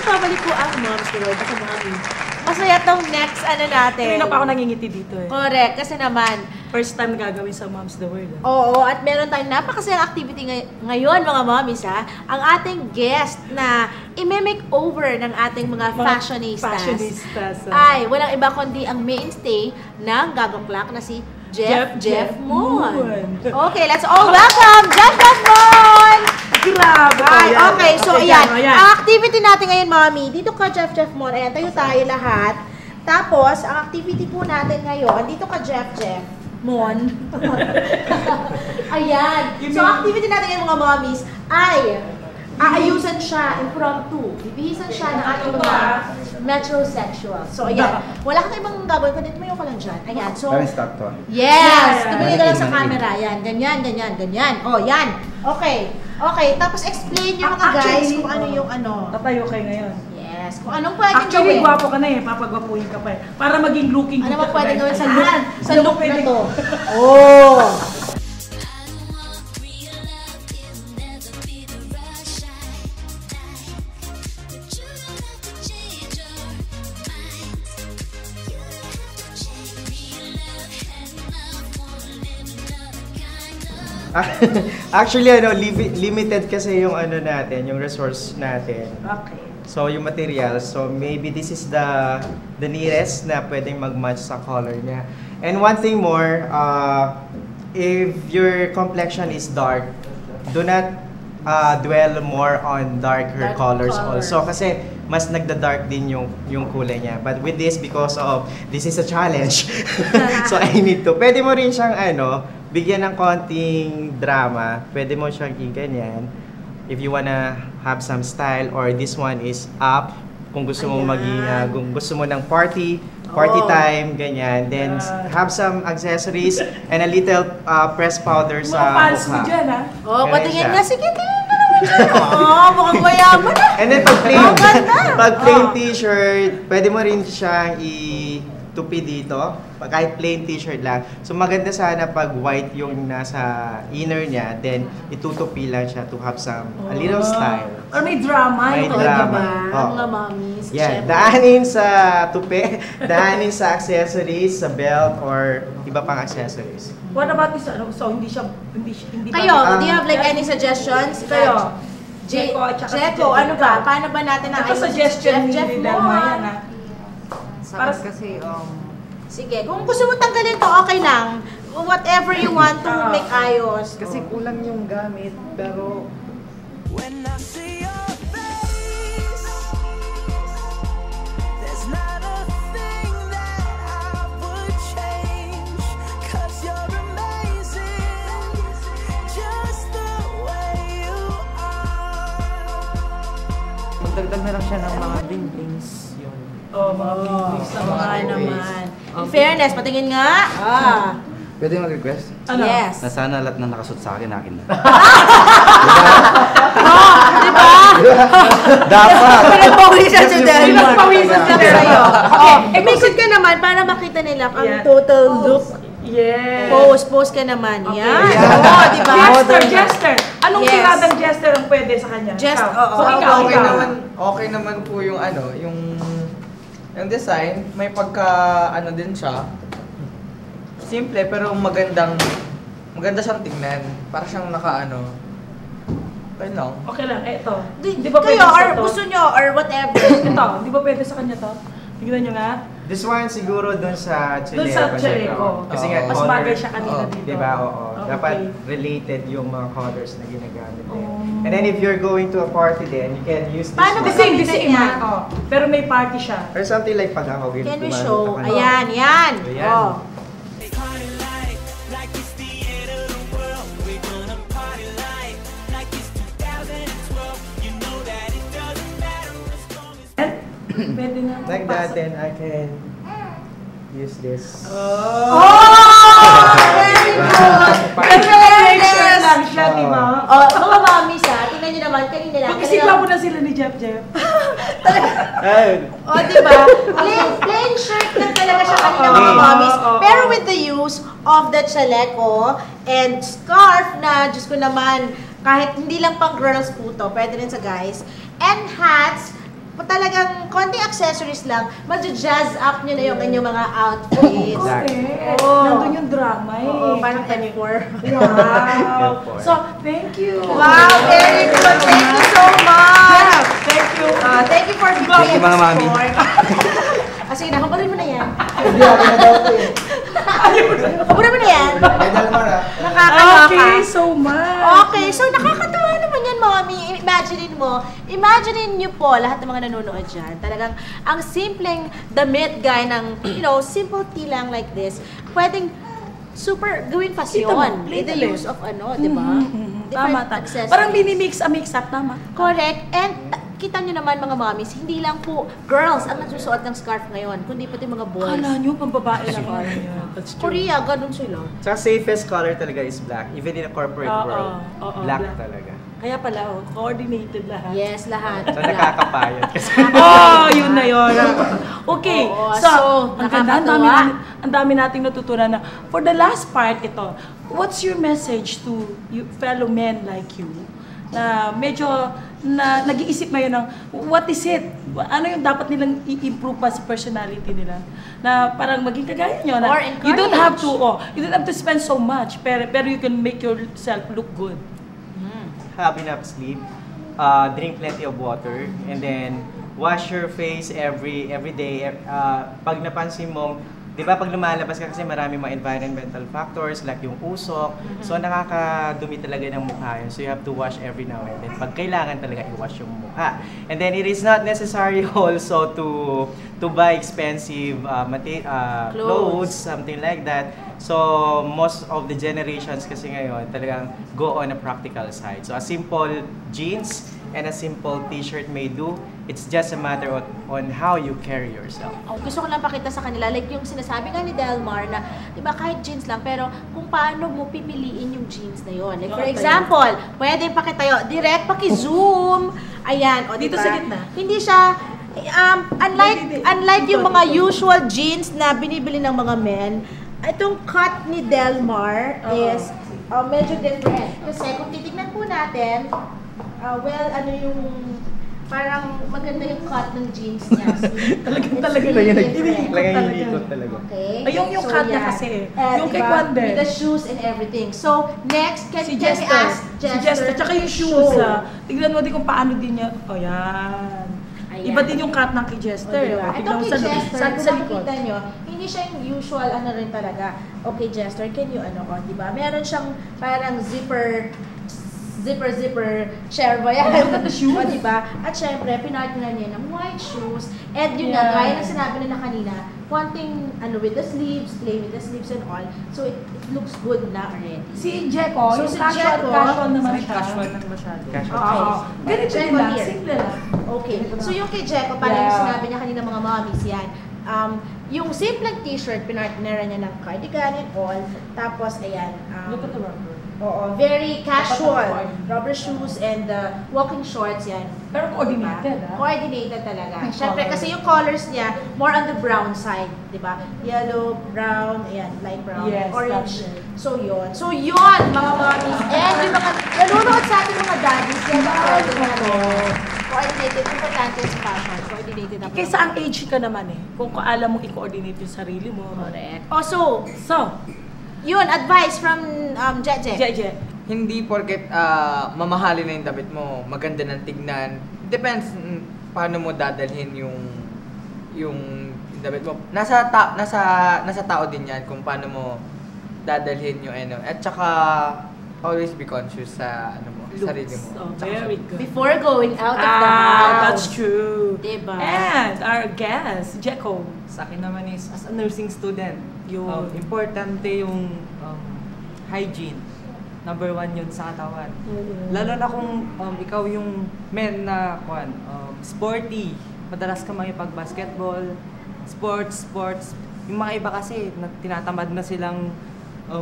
nagbabalik po ang Moms the World. Ako, Mami. Masaya tong next natin. Hindi na pa ako nangingiti dito eh. Correct. Kasi naman, First time gagawin sa Moms the World. oo, at meron tayong napakasayang activity ngayon, mga mommies, ha? Ang ating guest na i-make over ng ating mga fashionistas. Ay, walang iba kundi ang mainstay ng Gagong Clock na si Jeff Moon. Okay, let's all welcome Jeff Moon! Grabe! Ay, okay, so ayan. Ayan. Ang activity natin ngayon, Mami, dito ka Jeff Moon. Ayan, tayo lahat. Tapos, ang activity po natin ngayon, dito ka Jeff Moon. Ayan. So, ang activity natin ngayon, mga mommies, ay aayusan siya impromptu. Bibihisan siya ng ating mga metrosexual. So, ayan. Wala kang ibang gagawin, kundi tumayo ka lang dyan. Ayan. So, Parang stop to. yes! Tumingin ka lang sa camera. Yan. Ganyan. Oh, yan. Okay. Tapos explain nyo mga guys kung ano yung ano. Tatayo kayo ngayon. Yes. Kung anong pwedeng Actually, gawin. gwapo ka na eh. Papagwapuhin ka pa eh. Para maging looking Ano good ba ka pwedeng pa gawin eh. sa look, sa Ano look na pwedeng- to? Oh! Actually, limited kasi yung natin, yung resource natin. Okay. So, yung materials. So, maybe this is the nearest na pwedeng mag-match sa color niya. And one thing more, if your complexion is dark, do not dwell more on darker Dark colors colors. also. Kasi mas nagda-dark din yung kulay niya. But with this, because of, this is a challenge. So, I need to. Pwede mo rin siyang bigyan ng konting drama. Pwede mo siyang i-ganyan. If you wanna have some style, or this one is up. Kung gusto mo Ayan. kung gusto mo ng party time, ganyan. Then, have some accessories and a little pressed powder Mga sa pants mo mukha. dyan ha. Oh, Ganyan patingin siya. nga. Sige, tingin ka naman dyan. Oh, mukhang mayaman na. And then, pag plain, Ang ganda. pag plain t-shirt, pwede mo rin siyang i-tupi dito. Kahit plain t-shirt lang. So, maganda sana pag white yung nasa inner niya, then itutupi lang siya to have some, a little style. Or may drama. May yung drama. Diba? Oh. Mga mommies. Yan, syempre. daanin sa tupi, daanin sa accessories, sa belt, or iba pang accessories. What about this? So, hindi Kayo, ba- do you have like any suggestions? Kayo. Jeko, Jeko, tsaka si Jeko, Jeff. ano ba? Paano ba natin Ito ayusin si suggestion ni Jeff Delma Moon? yan ha. Sa Para- akin kasi, Sige, kung gusto mo tanggalin to, okay lang. Whatever you want to make ayos. kasi kulang yung gamit, pero When I see your face, there's not a thing that I would change. 'Cause you're amazing, just the way you are. magdagdag na lang siya ng mga bling-blings. Yun. Oh, mga big Oo nga naman. In fairness, patingin nga. Pwede mag-request? Ano? Yes. Na sana lahat na nakasuot sa akin na. Dapat! Pinagpawisan si Delmar. Pinagpawisan siya sa'yo. Okay, Umikot ka naman para makita nila ang Yeah. total look. Yes. Pose ka naman. Okay. Yan. Yeah. Oo, di ba? Jester. Anong Yes. tiradang jester ang pwede sa kanya? Jest- Ikaw. oo. So, ikaw. Okay naman po yung yung design, may pagka din siya. Simple pero maganda siyang tingnan. Para siyang okay lang. Okay lang, eto. Di Di ba kayo, pwede sa or to? gusto nyo, or whatever. Ito, di ba pwede sa kanya to? Tignan nyo nga. This one siguro dun sa Chile. Dun sa Chaleco. Kasi nga, Mas color, bagay siya kanina Oo. dito. Diba? Oo. Okay. Dapat related yung mga colors na ginagamit din. Oh. And then if you're going to a party then, you can use this Paano one. ba The same niya? man. Oh. Pero may party siya. Or something like pag ako. Can we gumamit show? ako ng- Ayan, yan. So, yan. Oh. Party like it's the end of the world. We're gonna party like it's 2012. You know that it doesn't matter as long as Pwede na. Like that, then I can use this. Oh! Very good! Make sure lang siya, di ba? Oh, mga mommies tingnan nyo naman, kanina lang. Pag-isipan mo na sila ni Jeff. Ayun. Oh, di ba? Plain shirt lang talaga siya kanina mga Okay. mommies. Oo. Pero with the use of the chaleco and scarf na, Diyos ko naman, kahit hindi lang pang girls po to, pwede rin sa guys. And hats, talagang konting accessories lang, mag-jazz up nyo na yung inyong mga outfits. Exactly. Nandun yung drama eh. Oo, parang M4. Wow. So, thank you. Wow, very good. Thank you so much. Thank you. Thank you for the Thank you, mga mami. Sige na, habunin mo na yan. Hindi ako na daw ito eh. Habunin mo na yan. May Dalmar ah. Nakakaloka. Okay, so much. Okay, so nakakatawa naman yan, Mami. Imaginein nyo po, lahat ng mga nanonood dyan, talagang ang simpleng damit gaya ng, simple tea lang like this, pwedeng super gawin pasyon with the use of di ba? Tama. Accessories. Parang mix up, tama. Correct. And kita nyo naman mga mommies, hindi lang po girls ang nagsusuot ng scarf ngayon, kundi pati mga boys. Kala nyo, pambabae lang yan. That's true. Korea, ganun sila. Tsaka safest color talaga is black. Even in a corporate world, black talaga. Kaya pala, coordinated lahat. Yes, lahat. So nakakapayot kasi. Yun na yun. Okay, Oo, so, so, ang ganda, nakakatuwa. ang dami nating natutunan na. For the last part, ito, what's your message to you fellow men like you na medyo nag-iisip ngayon ng what is it? Ano yung dapat nilang i-improve pa sa personality nila? Na parang maging kagaya nyo na Or you don't have encourage. to you don't have to spend so much pero you can make yourself look good. Have enough sleep, drink plenty of water, and then wash your face every day. Pag napansin mo, di ba pag lumalabas ka kasi marami mga environmental factors like yung usok, so nakakadumi talaga ng mukha yun. So you have to wash every now and then. Pag kailangan talaga i-wash yung mukha. And then it is not necessary also to buy expensive clothes, something like that. So most of the generations kasi ngayon talagang go on a practical side. So a simple jeans and a simple t-shirt may do. It's just a matter on how you carry yourself. Gusto ko lang pakita sa kanila, like yung sinasabi nga ni Delmar na, di ba kahit jeans lang, pero kung paano mo pipiliin yung jeans na yon. Like for example, pwede pakitayo, direct paki-zoom. Ayan, o Dito diba? sa gitna. Hindi siya, unlike yung mga usual jeans na binibili ng mga men, itong cut ni Delmar is medyo different. Kasi kung titignan po natin, ano yung parang maganda yung cut ng jeans niya. Talagang Inikot talaga. Okay. Yung cut niya kasi. Yung kay Kwande. With the shoes and everything. So, next, can Si we ask Jester. Jester? Tsaka yung shoes tignan mo din kung paano din niya. Yan. Ayan. Iba din yung cut ng kay Jester. Diba? Ito Tignan mo kay Jester, sa kung likod. makikita nyo, hindi siya yung usual rin talaga. Okay, Jester, can you diba? Meron siyang parang zipper share ba yan? Shoes. O, diba? At syempre, pinartner niya ng white shoes. And yun nga, gaya na sinabi nila kanina, wanting with the sleeves, play with the sleeves and all. So, it looks good na already. Si Jeko, So, yung si casual Jeko, naman siya. Casual lang masyado. Casual. Oo. Ganito din Jeko lang, here. simple lang. Okay. So, yung kay Jeko, parang yung Yeah. sinabi niya kanina mga mommies yan. Yung simpleng t-shirt, pinartneran niya ng cardigan and all. Tapos, ayan. Look at the rubber. Oo, very casual. Rubber shoes and walking shorts yan. Pero coordinated, Coordinated talaga. Yung Siyempre, color. kasi yung colors niya, more on the brown side, di ba? Yellow, brown, ayan, light brown, Yes, orange. that's it. So, yun. So, yun, mga mommies. And yung mga, nanonood sa ating mga daddies, yan ang coordinated. Importante sa fashion. Coordinated ang Kaysa ang age ka naman kung alam mong i-coordinate yung sarili mo. Correct. So, So, yun, advice from Jeje. Jeje. Hindi porket mamahalin na yung damit mo, maganda ng tignan. Depends paano mo dadalhin yung damit mo. Nasa tao din 'yan kung paano mo dadalhin yung At saka always be conscious sa sarili mo. Very good. Before going out of the house. That's true. Diba? And our guest, Jeko. Sa akin naman is, as a nursing student, Yun. importante yung hygiene. Number 1 yun sa katawan. Lalo na kung ikaw yung men na sporty, madalas ka makipag-basketball, sports. Yung mga iba kasi, tinatamad na silang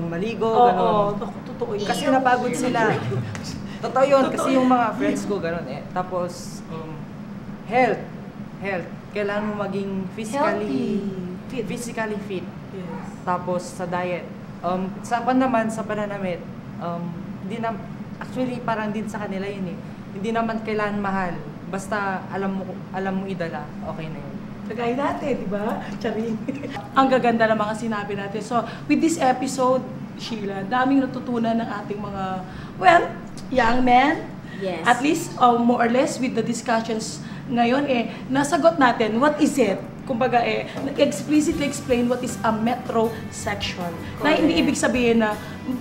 maligo, gano'n. Totoo yun. Kasi napagod sila. Totoo yun, kasi yung mga friends ko gano'n Tapos, health. Kailangan mo maging physically fit. Yes. Tapos sa diet. Sa pananamit, actually parang din sa kanila yun Hindi naman kailangan mahal. basta alam mo idala, okay na yun. Kagaya natin, di ba? Charing. Ang gaganda ng mga sinabi natin. So, with this episode, Sheila, daming natutunan ng ating mga, young men. Yes. At least, more or less, with the discussions ngayon, nasagot natin, what is it? Kumbaga, explicitly explain what is a metrosexual. Na hindi ibig sabihin na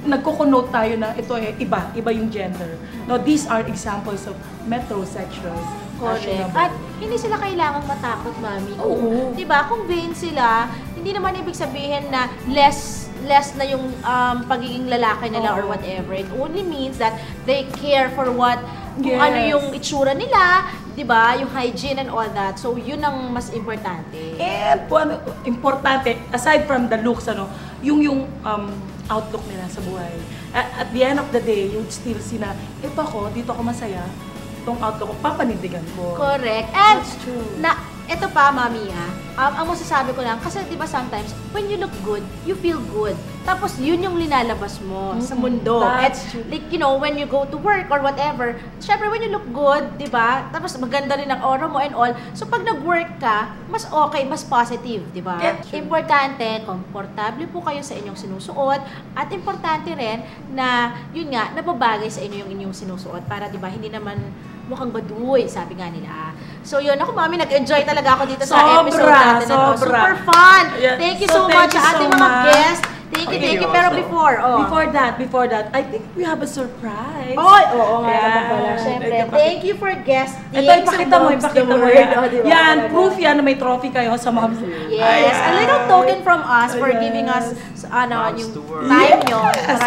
nagko-connote tayo na ito iba yung gender. No, these are examples of metrosexuals. Correct. At hindi sila kailangang matakot, Mami. Oo. Diba, kung vain sila, hindi naman ibig sabihin na less na yung pagiging lalaki nila or whatever. It only means that they care for kung ano yung itsura nila, di ba? Yung hygiene and all that. So, yun ang mas importante. And importante, aside from the looks, yung outlook nila sa buhay. At the end of the day, you still see na, ito ako, dito ako masaya, itong outlook ko, papanindigan ko. Correct. And, That's true. Ito pa, Mami, ang masasabi ko lang, kasi di ba sometimes, when you look good, you feel good. Tapos, yun yung linalabas mo sa mundo. That's true. Like, when you go to work or whatever, syempre, when you look good, di ba? Tapos, maganda rin ang aura mo and all. So, pag nag-work ka, mas okay, mas positive, di ba? Yeah, true. Importante, komportable po kayo sa inyong sinusuot. At importante rin na, yun nga, nababagay sa inyo yung inyong sinusuot. Para, di ba, hindi naman mukhang baduy, sabi nga nila. So yun, ako Mami, nag-enjoy talaga ako dito sa episode natin na to. Super fun! Yeah. Thank you So, so much thank you sa ating so mga much. guests. Thank you. Pero before, Before that, I think we have a surprise. Oo nga Yan. naman pala. Siyempre, thank you for guesting. Ito, ipakita mo. Yan. Yan, proof yan na may trophy kayo sa Moms. Yes, a little token from us for giving us yung time nyo.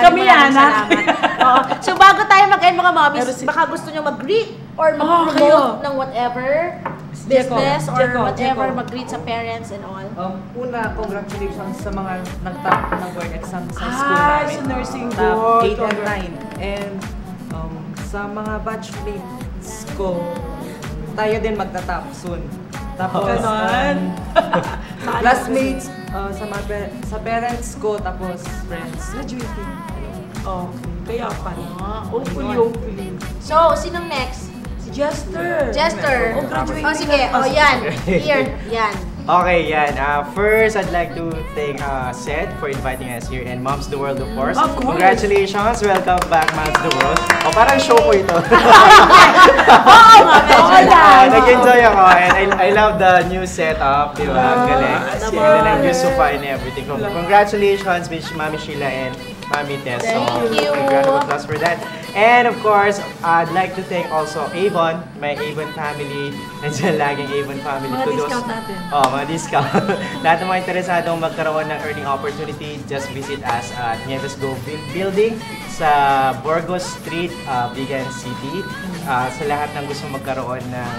Kami yan, ha? Salamat. Oo. So bago tayo mag-end mga mommies, baka gusto nyo mag-greet or mag-promote ng whatever business or whatever, mag-greet sa parents and all. Una, congratulations sa mga nag-top ng board exam sa school Sa namin. nursing Top board. 8 and 9. And sa mga batchmates ko, tayo din magta-top soon. Tapos, Ganon. classmates, sa parents ko, tapos friends. Graduating. Okay. Kaya pala. Hopefully. So, sinong next? Si Jester. Jester. Oh, graduating. Sige. Yan. Here. Yan. Okay, yan. First, I'd like to thank Seth for inviting us here and Moms the World, of course. Of course. Congratulations! Welcome back, Moms the World. Parang show ko ito. Oo nga, Nag-enjoy ako and I love the new setup, di ba? Ang galing. Ganda ng new sofa and everything. Congratulations, Miss Mami Sheila and Mami Tess. Thank you. Round of applause for that. And of course, I'd like to thank also Avon, my Avon family. Nandiyan laging Avon family. Mga Kudos. discount natin. Mga discount. Lahat ng mga interesadong magkaroon ng earning opportunity, just visit us at Nieves Go Building sa Burgos Street, Vigan City. Sa lahat ng gusto magkaroon ng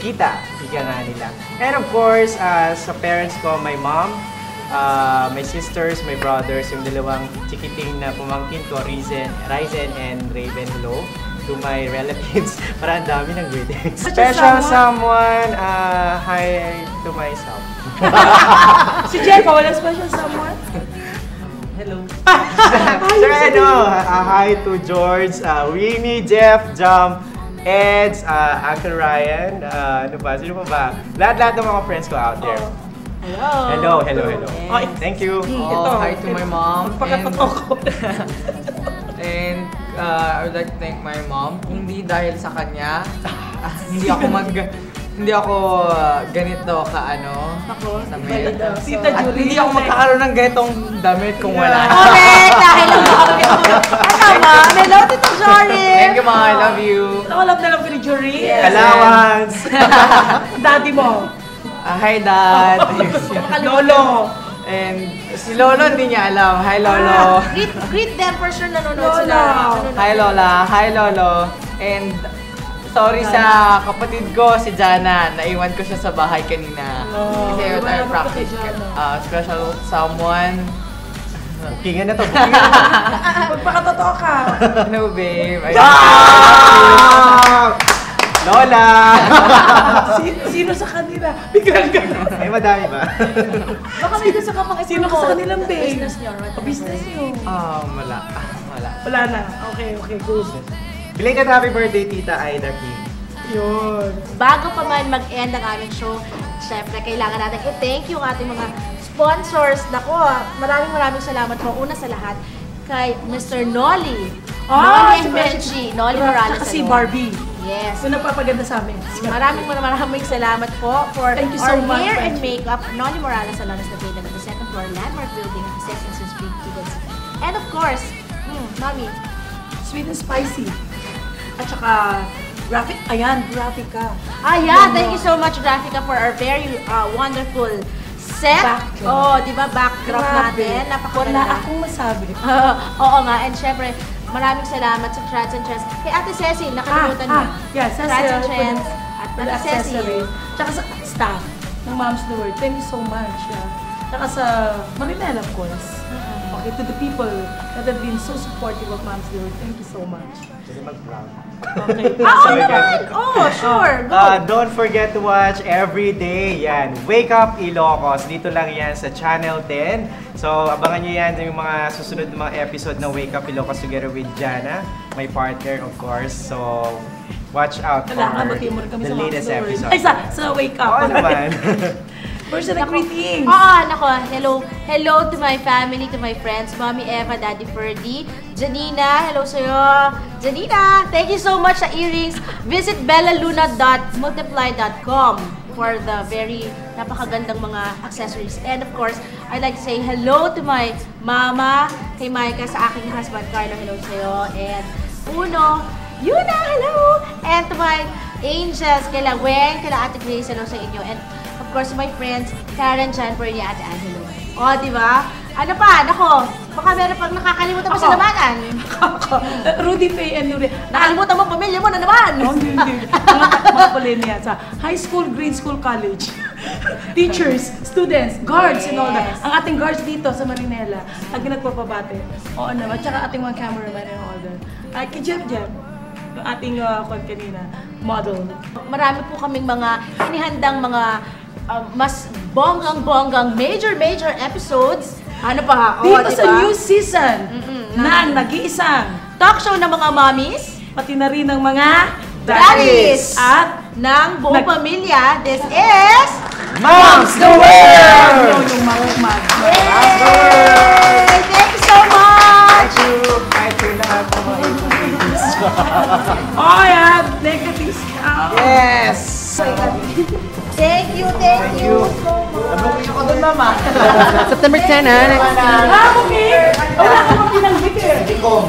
kita, ika nga nila. And of course, sa parents ko, my mom, my sisters, my brothers, yung dalawang chikiting na pumangkin ko, Ryzen and Raven, hello. To my relatives, parang dami ng greetings. Special someone, hi to myself. Si Jeff, wala special someone? Hello. Sir, hi to George, Winnie, Jeff, Jam, Eds, Uncle Ryan, ano ba, sino pa ba? Lahat ng mga friends ko out there. Hello. Okay, thank you. Hi to my mom. Pagkatotoo ko. And I would like to thank my mom. Hindi dahil sa kanya, hindi ako ganito Ako, damit. Tita At Julie. hindi ako magkakaroon ng ganitong damit kung wala. Correct! Dahil ang tama. Hello, Tito Jory! Thank you, ma. I love you. Nakalap na lang ko ni Jury. Allowance! Daddy mo. Hi, Dad. Lolo. And si Lolo hindi niya alam. Hi, Lolo. Greet them for sure nanonood Lola. sila. Hi, Lola. Hi, Lolo. And sorry sa kapatid ko, si Jana. Naiwan ko siya sa bahay kanina. Kasi Wala tayo ba practice. kay Jana? Special someone. Bookingan na to. Magpakatotoo ka. Hello, babe. Lola! Sino sa kanila? Biglang gano'n. Ay, madami ba? Baka may gusto ka pang Sino ka sa kanilang babe? Business nyo. Business nyo. Wala. Wala na. Okay, good. Belated happy birthday, Tita Aida King. Yun. Bago pa man mag-end ang aming show, syempre kailangan natin i-thank you ang ating mga sponsors. Nako, maraming salamat po. Una sa lahat, kay Mr. Nolly. Nolly and Benji. Nolly Morales. Si Barbie. Yes. So, nagpapaganda sa amin. Maraming salamat po for Thank you so our much, hair and Benji. makeup. Nolly Morales Salon is located at the second floor landmark building at the Sessions Street, Kids. And of course, Nolly. Sweet and spicy. At saka, Graphica. Thank you so much, Graphica, for our very wonderful set. Backdrop. Di ba? Backdrop natin. Wala Napakaganda. akong masabi. Oo nga. And syempre, maraming salamat sa Trends and Trends. Kay Ate Cecil, nakalimutan mo. Yeah, Trends and Trends. At Ate Ate Cecil. Tsaka sa staff ng Moms the World. Thank you so much. Tsaka sa Marinela, of course. Okay, to the people that have been so supportive of Moms the World. Thank you so much. Pwede mag-vlog. Okay. Sure. Go. Don't forget to watch every day. Yan. Wake Up Ilocos. Dito lang yan sa Channel 10. So, abangan nyo yan yung mga susunod na mga episode ng Wake Up Ilocos together with Jana, my partner, of course. So, watch out for the latest episode. Ay, sa Wake Up. Oo naman. Personal greetings. Nako. Hello to my family, to my friends, Mommy Eva, Daddy Ferdy, Janina, hello sa'yo. Janina, thank you so much sa earrings. Visit bellaluna.multiply.com for the very napakagandang mga accessories. And of course, I'd like to say hello to my mama, kay Micah, sa aking husband, Carlo, hello sa'yo. And Uno, Yuna, hello! And to my angels, kila Weng, kila Ate Grace, hello sa inyo. And of course, my friends, Karen, John, Bernie, Ate Angelo. Di ba? Ano pa? Nako, baka meron pang nakakalimutan mo sa labanan. Rudy Faye and Nuri. Nakalimutan mo, pamilya mo na naman. Hindi. Mga polenya sa high school, grade school, college. Teachers, students, guards, and all that. Ang ating guards dito sa Marinela, lagi nagpapabate. Oo naman. Tsaka ating mga cameraman and all that. Ay, kay Jeff, yung ating kanina, model. Marami po kaming mga inihandang mga mas bonggang major episodes. Ano pa? Dito sa new season ng nag-iisang talk show ng mga mommies, pati na rin ng mga daddies, at ng buong pamilya. This is Moms the World! yung mga Yay! Thank you so much! Thank you lahat ng mga Oh, yeah! Negatives out! Yes! Thank you so much! Nabukin ako dun, Mama. September 10, ha? Ah, okay! Wala ka pang pinanggit eh! Ikaw.